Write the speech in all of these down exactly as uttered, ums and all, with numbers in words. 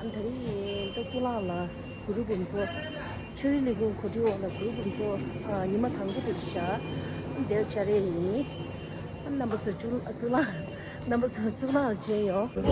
ད་རིང་ད་གཙུག་ལག་ལ་གུ་རུ་འབུམ་ཚོགས། ཆོས་རིག་ལས་ཁུངས་གོ་སྒྲིག་འོག་ལ་གུ་རུ་འབུམ་ཚོགས་ཉི་མ་དང་པོ་དེ་བཞག་འདིར་བཅར་ཡས་ཡིན། རྣམ་པ་ཚོ་གཙུག་གཙུག་ལག་རྣམ་པ་ཚོ་གཙུག་ལག་ལ་མཇལ་ཡོང་།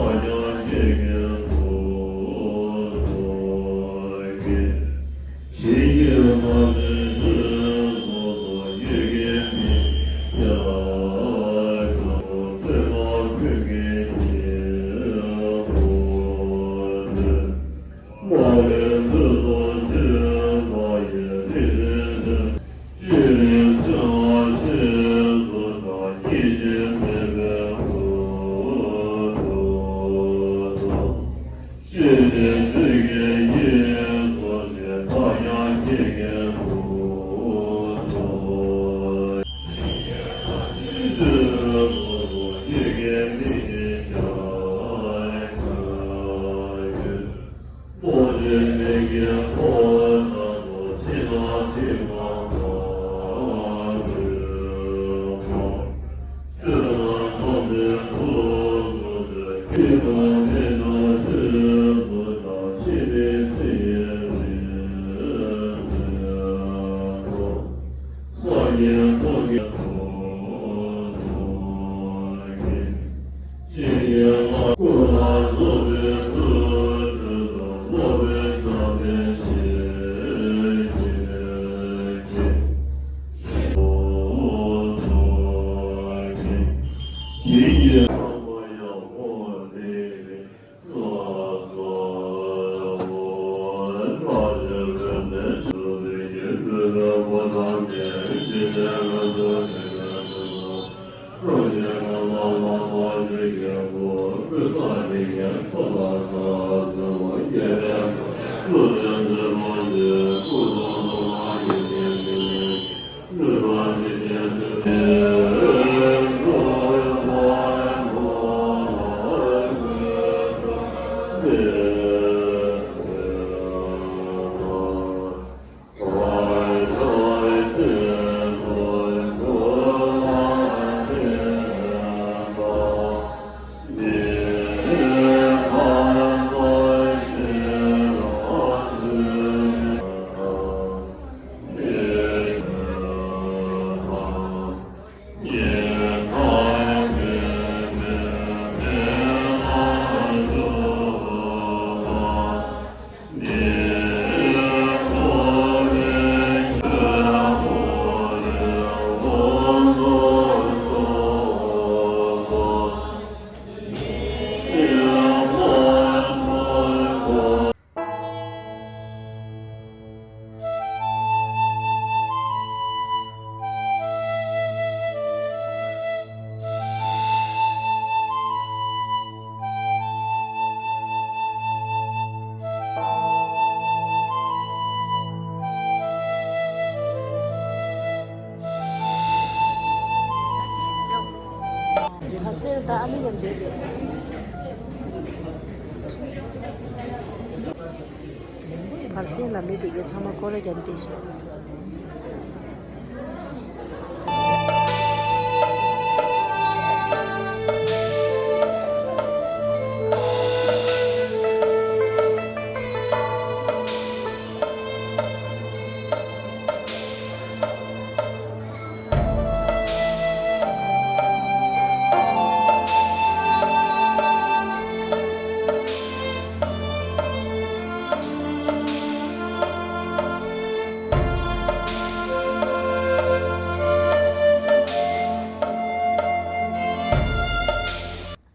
ཁ་སེར་ད་ཨ་མི་ཡང་བསྡད་ཡོད། བར་གསེང་ལ་མི་དེ་གའི་ཚང་མ་སྐོར་ར་བརྒྱབ་བསྡད་ཤག་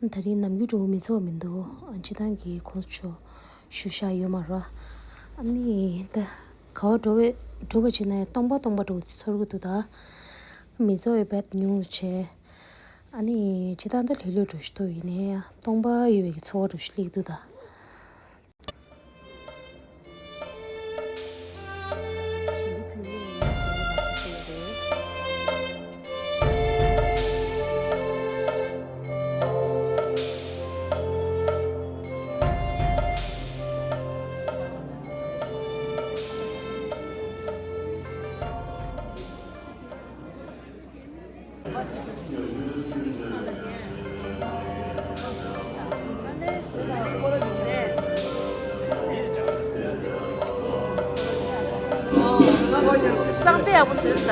ད་རིང་ནམ་རྒྱུན་འགྲོ་གི་མི་ཚོགས་མི་འདུག་སྤྱི་བཏང་གི་ཁོང་ཚོ་ཞུ་བཞག་ཡོད་མ་རེད། ཨ་ནི་ད། ག་བ་འགྲོ་བའི་འགྲོ་བ་བྱས་ན་ཡང་སྟོང་པ་སྟོང་པ་འགྲོ་ཚོར་གི་འདུག་ད་མི་ཚོགས་ཡོད་པ་ཉུང་རུ་བྱས། ཨ་ནི་ཇི་ལྟར་འདི་ལྷོད་ལྷོད་འགྲོ་ཞིག་འདུག་ཡིན་ནའི་ཡང་སྟོང་པ་ཡོད་པའི་གི་ཚོར་བ་འགྲོ་ཞིག་སླེབས་འདུག་ད། བསང་དཔེ་ཡག་པོ་བཟོས་ས།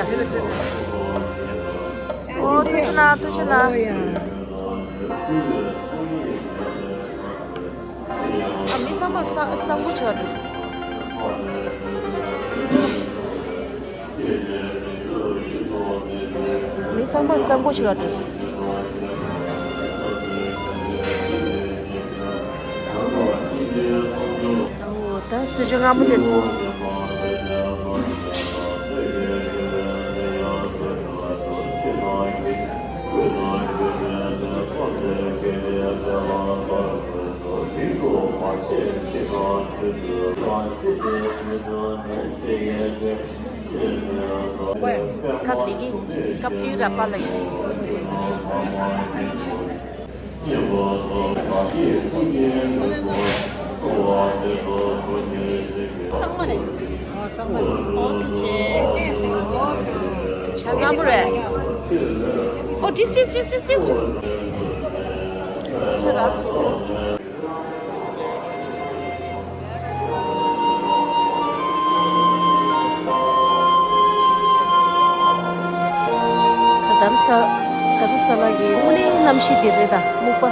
ཨོ་ཐུགས་རྗེ་གནང་ཐུགས་རྗེ་གནང་། ཨ་མི་ཚང་མ་བསང་བསང་ཁུག་བྱེད་པ་འདུག་མི་ཚང་མ་བསང་ཁུག་བྱེད་པ་འདུག་ད་སུ་ཇོ་ང་མོ་དེ། ཁབ་ལི་གི་ཁབ་ཏི་ར་པ་ལ་གི། གཙང་མ་རེད། ཨོ་གཙང་མ་རེད། ཨོ་ཐུགས་རྗེ་ཆེ། ཆ་ཚང་པོ་རེད། ཨོ་ཏིས་ཏིས་ཏིས་ཏིས་ཏིས། ས་ཆ་རག་སོང་། ད་དྷ་རམ་ས་དྷ་རམ་ས་ལ་གི་དངོས་གནས་གནམ་གཤིས་འདི་རེད་ད། སྨུག་པ།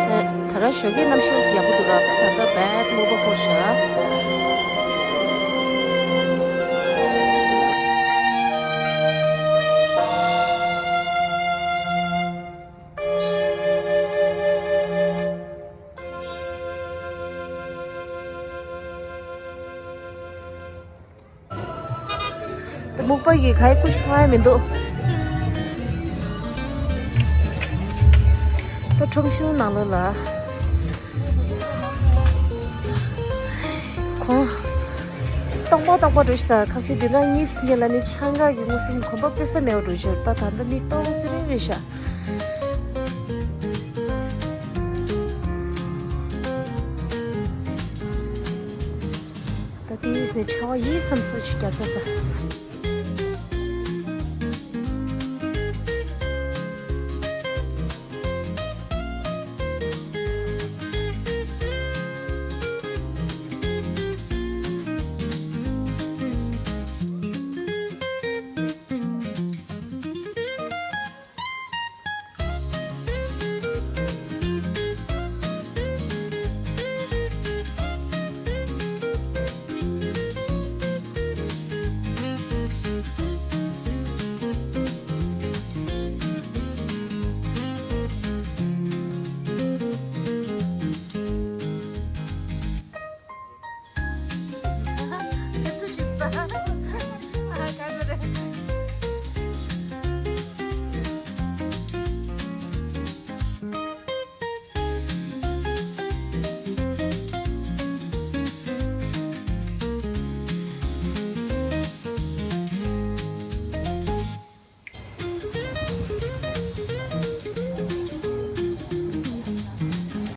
ད་ད་ར་ཞོགས་ཀའི་གནམ་གཤིས་ཡག་པོ་འདུག་ར། ད་ད་ལྟ་བད་སྨུག་པ་ཤོར་ཤག་སྨུག་པ་གིས་ག་ཡི་སྐུ་ཞིག་མཐོང་ཡ་མི་འདུག་ད་ཁྲོམ་གཞུང་ནང་ལོགས་ལ་ཁོང་རྟག་པར་རྟག་པར་འགྲོ་ཤི་ད། ཁ་སང་འདི་ན་གཉིས་སུ་ཉལ་ལ་ནི་འཚང་ཁ་གི་ངོ་སེམས་གོམ་པ་སྤོས་ས་མེད་པར་འགྲོ་ཤི། ད་ད་ལྟ་ནི་སྟོང་ཟེར་རེ་རེད་ཤག་ད་དེ་ཡིས་ནས་ཆར་པ་ཡིན་བསམ་སོ་ཅིག་རྒྱག་ས་ད།